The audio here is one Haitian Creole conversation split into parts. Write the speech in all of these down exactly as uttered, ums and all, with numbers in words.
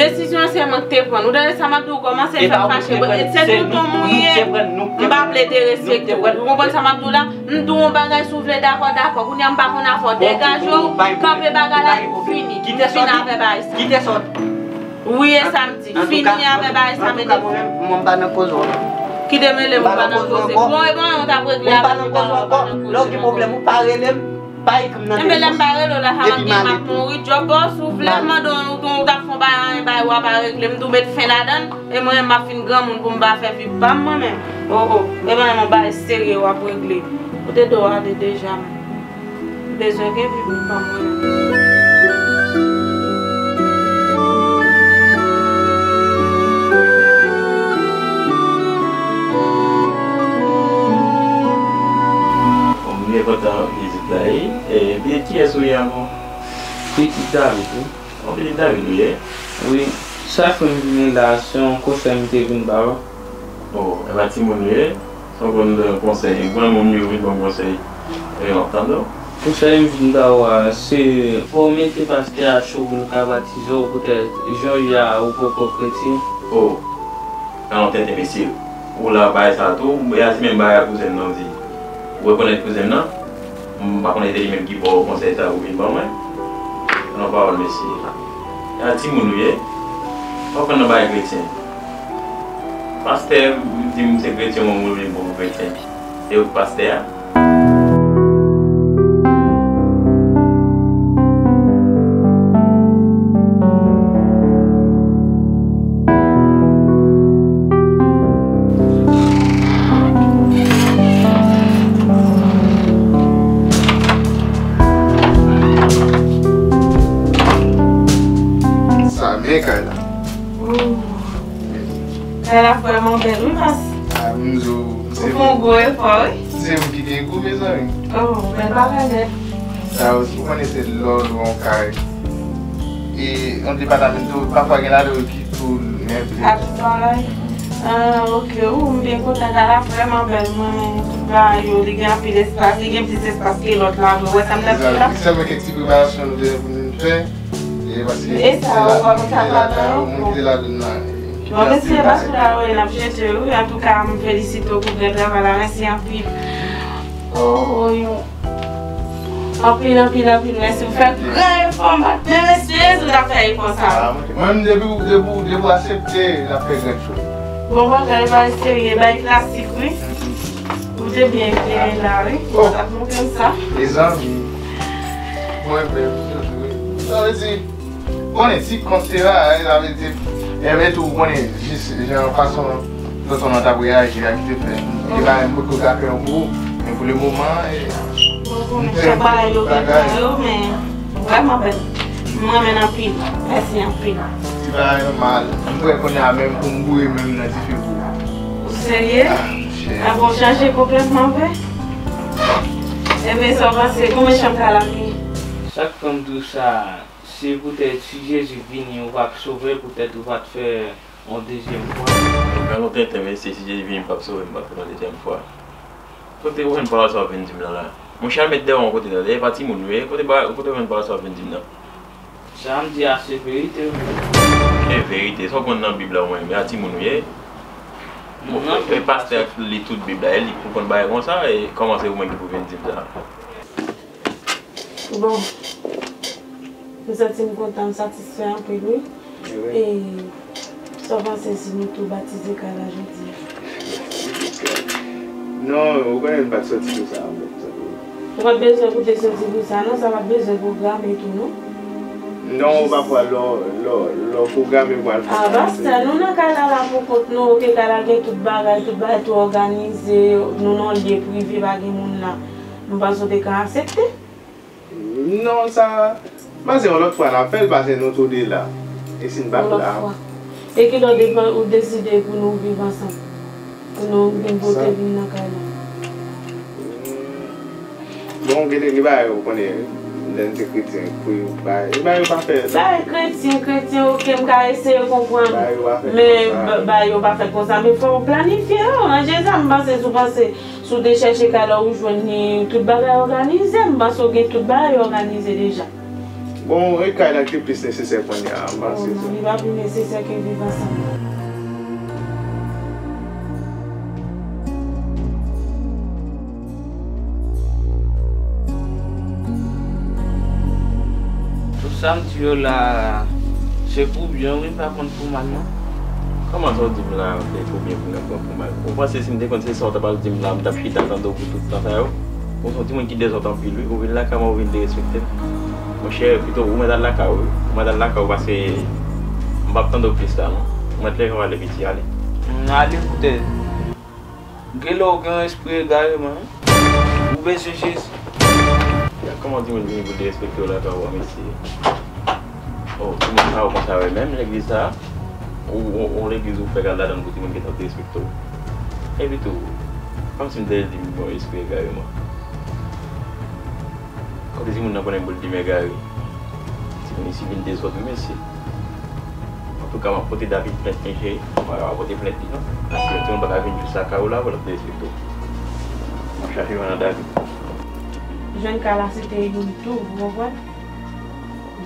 Desizyon an se mwen k te pran. Ou tande sa m ap di w, kòmanse fè m fache. Se tonton m ou ye. M pa vle derespekte w. Ou konprann sa m ap di w la? M di w yon bagay, si w vle dakò, dakò. Kounye a m pa konn afè w. Degaje w, kanpe bagay la epi w fini. Fini avè bagay sa. Wi, e sa m di. Fini avè bagay sa, mete. Mwen pa nan koze w. Ki te mele m pa nan koze. Bon, e bon, ou t ap regle avè m. Lè w gen pwoblèm, ou pa rele m. Pa ekri m nan telefòn. Enben, lè m pa rele w la, sa m ap gen, m ap mouri djòb. Bon, si w vle, m mande w, ou t ap fè yon bagay, yon bagay w ap regle, m tou met fen ladan l, e mwen menm m ap fin granmoun pou m pa fè vi pa m mwen menm. Oh, oh, e mwen menm yon bagay serye w ap regle. Ou te dwe ale deja, m bezwen gen vi pa m mwen menm. Bon, m byen kontan vizit la, wi. E, pitit kiyès ou ye ankò? Pitit David, wi. Yon pitit David ou ye? Wi. Sa fè m vini la, se yon konsèy m te vin ba ou. Oh, e pa timoun ou ye? Se yon konn konsèy. Granmoun yo vin ban m konsèy. E, m ap tande w. Konsèy m vin ba ou a, se pou w mete pastè a cho pou l ka batize w, poutèt jan w ye a, ou poko kretyen. Oh. Alon tenten mesye. Ou la bay sa tou, e a ti menm bagay a kouzen m nan di. Ou rekonèt kouzen m nan? M pa konnen se li menm ki ba w konsèy sa ou vin ban mwen. Alon pawòl mesye. E a timoun ou ye? Pa pran nan bagay kretyen. Pastè di m se kretyen mwen, mwen vle bon kretyen. E ou pastè a? Sa men kay la. Kay la vrèman bèl, wi, mas. A, m di w, se ou fè yon gwo efò, wi. Se ou ki gen gou, mezanmi. Oh, bèl bagay nèt. Sa yo, ou konnen se lò lwen yon kay. E yon depatamento, pafwa gen ladan yo ki tou nèf. A tout bagay. Ah, ok. Ou, m byen kontan, kay la vrèman bèl, mwen, tout bagay yo, li gen anpil espas, li gen plis espas ke lòt la, vre. Ou wè sa m t ap di la? Sèlman kèk ti preparasyon nou te gen pou nou fè. E sa, ou pa konn sa pa nan yo. Bon, mesye, paske la, wi, n ap jete, wi. Antouka, m felisite w pou gran travay la. Mèsi anpil. Oh, oh, yo. Anpil, anpil, anpil mèsi. Ou fè gran efò, m pa t menm espere si w t ap fè efò sa. Mwen, depi, depi, depi w aksepte, n ap fè gran efò. Bon bagay, bay serye, bay klasik, wi. Ou te byen klere la, wi. Ou t ap montre m sa. Mezanmi. Mwen menm, toujou, wi. Sa vle di, konnen ti kont se la, sa vle di, enben tou, ou konnen jis jan fason tonton nan t ap reyaji a ki te fè. Li pa menm kote w ta fè yon gwo, men pou le moman, e, bon, bon, m fè chak bagay yo gen tan yo, men vrèman bèl. M renmen l anpil. Mèsi anpil. Ti bagay nòmal. M prè kounye a menm pou m boure men m nan dife pou ou. Ou serye? Ah, monchè. Apre w chanje konplètman vre? Ebyen, sa w panse? Konbyen chanm kay la gen? Chak fanm di w sa, se poutèt si Jezi vini, ou p ap sove, poutèt ou pa t fè yon dezyèm fwa. Gen lontan, mesye, si Jezi vini, m p ap sove, m p ap fè yon dezyèm fwa. Kote ou jwenn pawòl sa w vin di m nan la? Monchè, al met dèyè w yon kote non, e pa timoun ou ye, kote ba, kote w jwenn pawòl sa w vin di m nan? Sa m di a se verite, wi. Ki verite? Sa w konn nan Bib la ou menm? E a timoun ou ye? E pastè k li tout Bib la, e li pou konn bagay konsa, e kòman se ou menm ki pou vin di m sa? Bon, m santi m kontan, m satisfè anpil, wi. E sa w panse si nou tou batize kay la jodi a? Non, ou konnen m pa t sòti pou sa, anfèt. Ou pa t bezwen pou te sòti pou sa, non, sa pa t bezwen pwograme tou, non. Non, pafwa, lè w, lè w, lè w pwograme pou al fè sa. A, pastè, nou nan kay la, la pou kont nou, oke, kay la gen tout bagay, tout bagay tou òganize, nou nan yon lye prive, pa gen moun la. M panse w te ka aksepte. Non, sa, m panse yon lòt fwa n ap fè l, paske nou tou de la. E si n pa t la? Yon lòt fwa. E kilè w de-, ou deside pou nou viv ansanm? Pou nou vin pote vin nan kay la? Bon, gen de, gen bagay ou konnen, lè n te kretyen, pou yo, bagay, gen bagay yo pa fèt. Bagay kretyen, kretyen, oke, m ka eseye konprann. Bagay yo pa fèt konsa. Men ba-, bagay yo pa fèt konsa, men fò w planifye yo. An jeneral, m panse, si w panse, si w te chèche kay la, ou jwenn li, tout bagay òganize. M panse w gen tout bagay òganize deja. Bon, e kay la ki te plis nesesè kounye a, m panse. Non, li pa pi nesesè ke viv ansanm nan. Tout sa m di yo la, se pou byen wi, m pa konn pou mal non. Kòman sa w di m la, se pou byen pou m pa konn pou mal? Ou panse si m te konn se sa w t ap al di m la, m t ap chita tande w pou tout tan sa yo? Ou se yon timoun ki dezòd anpil wi, ou vin lakay mwen, ou vin derespekte m. Monchè, pito ou mèt al lakay ou wi, ou mèt al lakay ou, paske m p ap tande w plis la non. Ou mèt leve w ale piti, ale. M ale poutèt. Genlè w gen yon espri egare man wi. Ou bezwen Jezi. Gad kòman timoun vini pou derespekte w lakay ou an mesye. Oh, timoun sa yo konsa wi, menm legliz sa, ou, ou, ou legliz ou fèk al ladan l pou timoun gentan derespekte w. Epi tou, kòmsi m te di m gen yon espri egare man. Kote timoun nan konnen pou l di m egare? Timoun isi vin dezòd wi mesye. Antouka, m ap pote David plent wi cheri. M ap pote plent li non. Paske yon timoun pa ka vin jis lakay ou la pou l ap derespekte w. M ap chache jwenn an David. Jwenn kay la se te youn tou, ou konprann?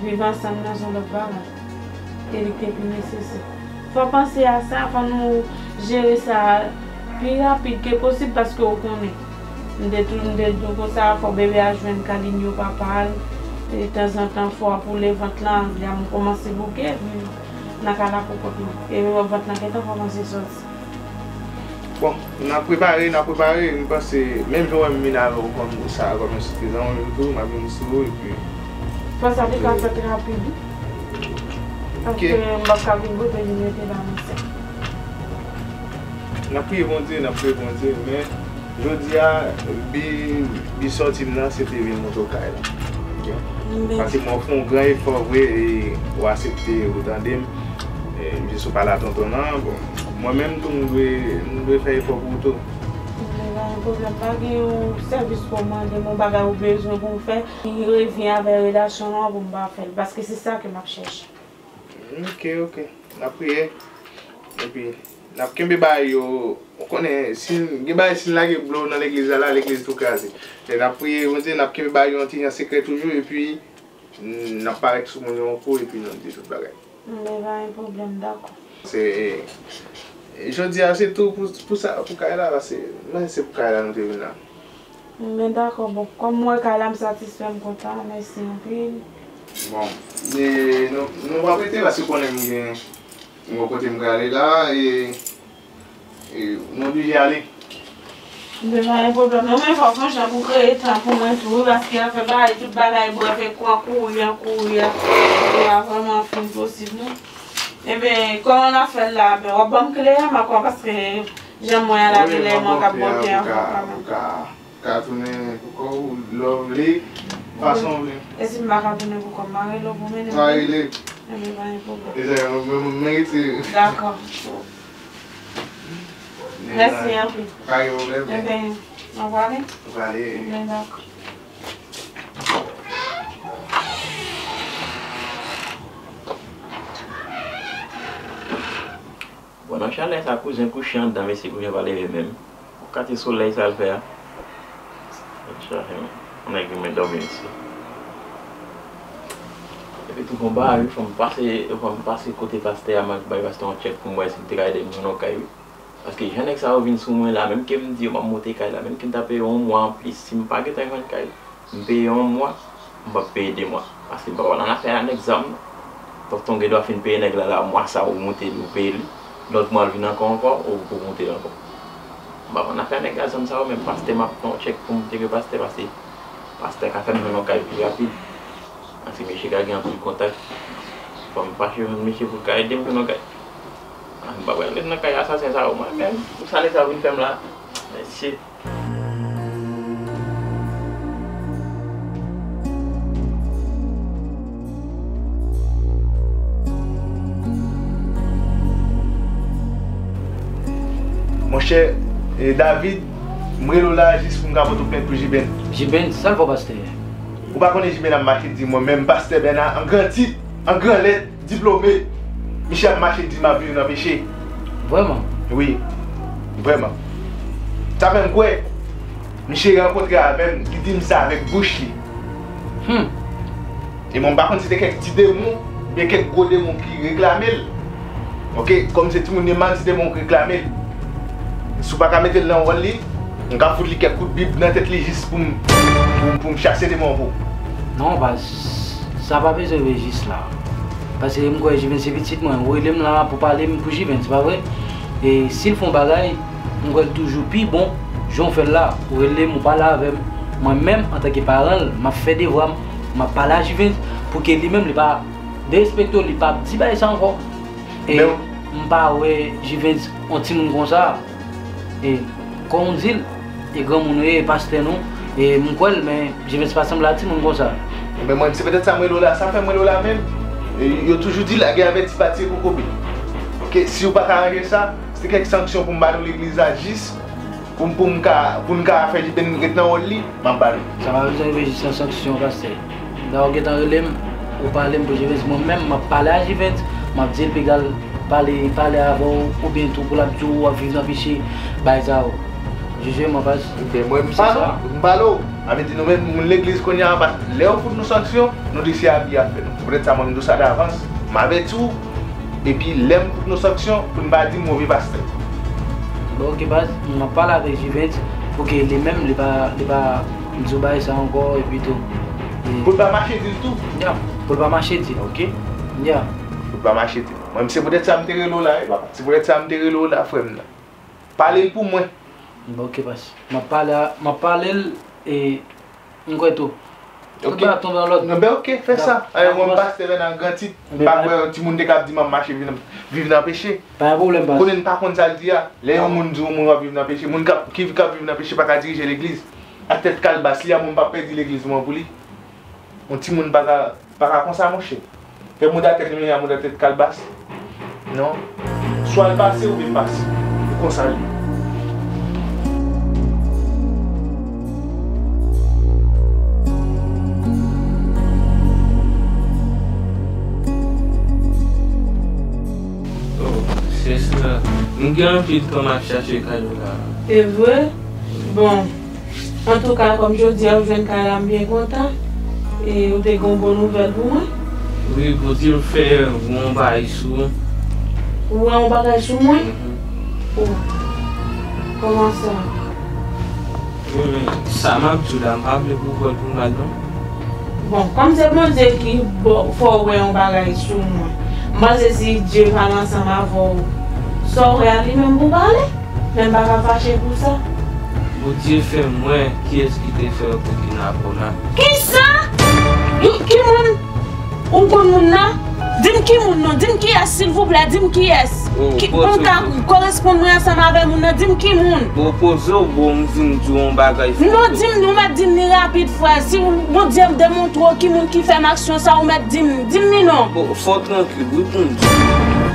Viv ansanm nan se yon lòt bagay. E li te pi nesesè. Fò panse a sa, fò nou jere sa pi rapid ke posib paske ou konnen. M te tou, m te di w konsa, fò bebe a jwenn kalinyo papa l. E tanzantan fò pou lè vant lan, lè a m kòmanse bouke, epi nan kay la pou kont mwen. E lè vant lan gentan kòmanse sòti. Bon, n ap prepare, n ap prepare, m panse menm jan w wè m vin avè w kòm sa, kòm yon sitizan, ou menm tou, m ap vin sou ou, epi Fò sa te ka fèt rapid wi. Paske m p ap ka vin bote vin rete la monchè. N ap priye Bondye, n ap priye Bondye, men jodi a, bi, bi sòti m nan, se te vin montre w kay la. Ok? Paske mwen fè yon gran efò vre, e ou aksepte, ou tande m. E jis ou pale a tonton nan, bon, mwen menm tou, m dwe, m dwe fè efò pou ou tou. Men pa gen pwoblèm, pa gen yon sèvis pou w mande m, yon bagay ou bezwen pou m fè, ki revyen avè relasyon an pou m pa fè l, paske se sa ke m ap chèche. Ok, ok. N ap priye. Epi, n ap kenbe bagay yo. Ou konnen, si gen bagay, si n lage blo nan legliz la, la, legliz tou kraze. Men n ap priye Bondye, n ap kenbe bagay yo an ti jan sekrè toujou, epi n ap parèt sou moun yo yon kou, epi n ap di tout bagay. Men pa gen pwoblèm, dakò. Se, jodi a, se tou pou, pou sa, pou kay la, paske, men se pou kay la nou te vin la. Men dakò, bon, kòm m wè kay la, m satisfè, m kontan, mèsi anpil. Bon, e nou, nou p ap rete, paske konnen m gen yon kote m prale la, e, e nou oblije ale. Men pa gen pwoblèm, non, men fò w fè yon jan pou kreye tan pou mwen tou, wi, paske afè bagay, tout bagay, brèf, e kwa kouri an, kouri an, e pa vrèman fin posib, non. Enben, kòman n ap fè l la? Ben, w ap ban m kle a, m ap pran, paske jan mwen an la, genlè mwen k ap bloke an, pou ka, pou ka ka tounen pou kò w, lè w vle, fason w vle. E si m pa ka tounen pou kò m, m a rele w pou mennen m? Pa rele. Enben, pa gen pwoblèm. Deja, mwen, mwen, mwen retire. Dakò. Mèsi anpil. Pa gen pwoblèm. Enben, nou prale? Nou prale. Enben, dakò. Bon, nan chalè sa, kouzen kouche anndan, mesye kouzen pa leve menm. Katye solèy sa l fè a. Chache yon nèg li mwen dòmi, mesye. Epi tou, bon bagay wi, fò m pase, fò m pase kote pastè a, m al bay pastè yon tchèk pou m wè si l te ka ede m jwenn yon kay wi. Paske jan nèg sa yo vin sou mwen la, menm ke m di yo m ap monte kay la, menm ke m ta peye yon mwa anplis, si m pa gentan jwenn kay, m peye yon mwa, m p ap peye de mwa. Paske m p ap al nan afè a nèg zam non. Tonton gen dwa fin peye nèg la, la, mwa sa ou monte li, ou peye li. Lòt mwa l vin ankò, ankò, ou, ou monte l ankò. M p ap al nan afè a nèg a zam sa yo, men pastè m ap fè yon tchèk pou m monte ke pastè, paske pastè ka fè m jwenn yon kay pi rapid. Paske mesye ka gen anpil kontak. Fò m fache jwenn mesye pou l ka ede m jwenn yon kay. Ah, m pa pral ret nan kay asasen sa yo mwen menm. Pou sa nèg sa yo vin fè m la. Mesye. Monchè, e, David, m rele w la jis pou m ka pote w plent pou Jiben. Jiben, sa l fè w pastè? Ou pa konnen Jiben ap mache di mwen menm pastè Bèna an gran tit, an gran lèt, diplome. Misye ap mache di m ap viv nan peche. Vrèman? Wi, vrèman. Sa fè m kwè, misye rankontre avè m, li di m sa avèk bouch li. Hmm. E mwen, m pa konn si se kèk ti demon oubyen kèk gwo demon ki reklame l. Oke, kòm se timoun yo, m a di demon k reklame l. Si w pa ka mete l nan wòl li, m ka fout li kèk kout bib nan tèt li jis pou m, pou m, pou m chase demon an pou ou. Non, baz, sa pa bezwen rive jis la. Paske m kwè Jivens se pitit mwen. Ou rele m la pou pale m pou Jivens, pa vre? E si l fè yon bagay, m kwè l toujou pi bon jan w fè l la. Ou rele m, ou pale avè m. Mwen menm, antanke paran l, m ap fè devwa m, m ap pale a Jivens pou ke li menm, li pa derespekte w, li pa di bagay sa ankò. E m pa wè Jivens yon timoun konsa. E, kòm w di l, e granmoun ou ye, e pastè nou, e m kwè l, men Jivens pa sanble a timoun konsa. Ebyen, mwen, se petèt sa m rele w la, sa fè m rele w la menm. E, yo toujou di, lagè avèti pa tiye kokobe. Oke, si w pa ka ranje sa, se kèk sanksyon pou m ba nou legliz la jis, pou m, pou m ka, pou n ka fè Jivens ret nan wòl li, m ap ba nou. Sa pa bezwen rive jis nan sanksyon, pastè. Lè w gentan rele m, ou pale m pou Jivens, mwen menm, m ap pale a Jivens, m ap di l piga l pale, pale avè w, oubyen tou pou l ap di w w ap viv nan peche, bagay sa yo. Jije mwen, baz. Ebyen, mwen, m pale w, m pale w. Sa vle di nou menm, moun legliz kounye a, pa, lè yo fout nou sanksyon, nou di se abi y ap fè nou. Se poutèt sa mwen, m di w sa davans, m avèti w, epi lè m fout nou sanksyon, pou n pa di m move pastè. Bon, oke, baz, m ap pale avèk Jivens, pou ke li menm, li pa, li pa di w bagay sa ankò, epi tou. E pou l pa mache di l tou. Ya, pou l pa mache di l. Oke. Ya. Pou l pa mache di l. Mwen, se poutèt sa m te rele w la, wi, papa. Se poutèt sa m te rele w la, frè m nan. Pale l pou mwen. Bon, oke, baz. M ap pale a, m ap pale l, e m kwè tou. Tout bagay ap tonbe nan lòd. Non, ben, oke, fè sa. Dakò. Mwen, m pastè Bèna Grantit. M pa kwè yon timoun te ka ap di m ap mache viv nan, viv nan peche. Pa gen pwoblèm, baz. Konnen n pa konn sa l di a. Lè yon moun di yon moun w ap viv nan peche, moun k ap, ki, k ap viv nan peche pa ka dirije legliz. Ak tèt kalbas li a, mwen, m p ap pèdi legliz mwen pou li. Yon timoun pa ka, pa ka konsa, monchè. Fè mouda tèt li menm jan mouda tèt kalbas. Non. Swa l pase oubyen l pase. E konsa l ye. Oh, sista, m gen anpil tan m ap chache kay ou la. Se vre? Bon. Antouka, kòm jodi a ou jwenn kay la, m byen kontan. E ou te gen yon bon nouvèl pou mwen? Wi, Bondye fè m wè yon bagay sou ou. Ou wè yon bagay sou mwen? Mhm. Oh. Kòman sa? Wi, men sa m ap di w la, m pa vle pou w pran l pou mal, non. Bon, kòm se Bondye ki bo-, fè w wè yon bagay sou mwen, m panse si Dye pa ansanm avè w, sa w wè a li menm pou pale, men m pa ka fache pou sa. Bondye fè m wè kiyès ki te fè w pou kidnape w la. Kisa? Yo, ki moun? Ou konn moun nan? Di m ki moun non, di m kiyès, silvouplè, di m kiyès. Ki, pou m ka koresponn mwen ansanm avè moun nan, di m ki moun. Bon, poze w, bon, m di m di w yon bagay. Non, di m, ou mèt di m li rapid, frè. Si Bondye demontre w ki moun ki fè m aksyon sa, ou mèt di m, di m li non. Bon, fò w trankil, wi, pou m di w.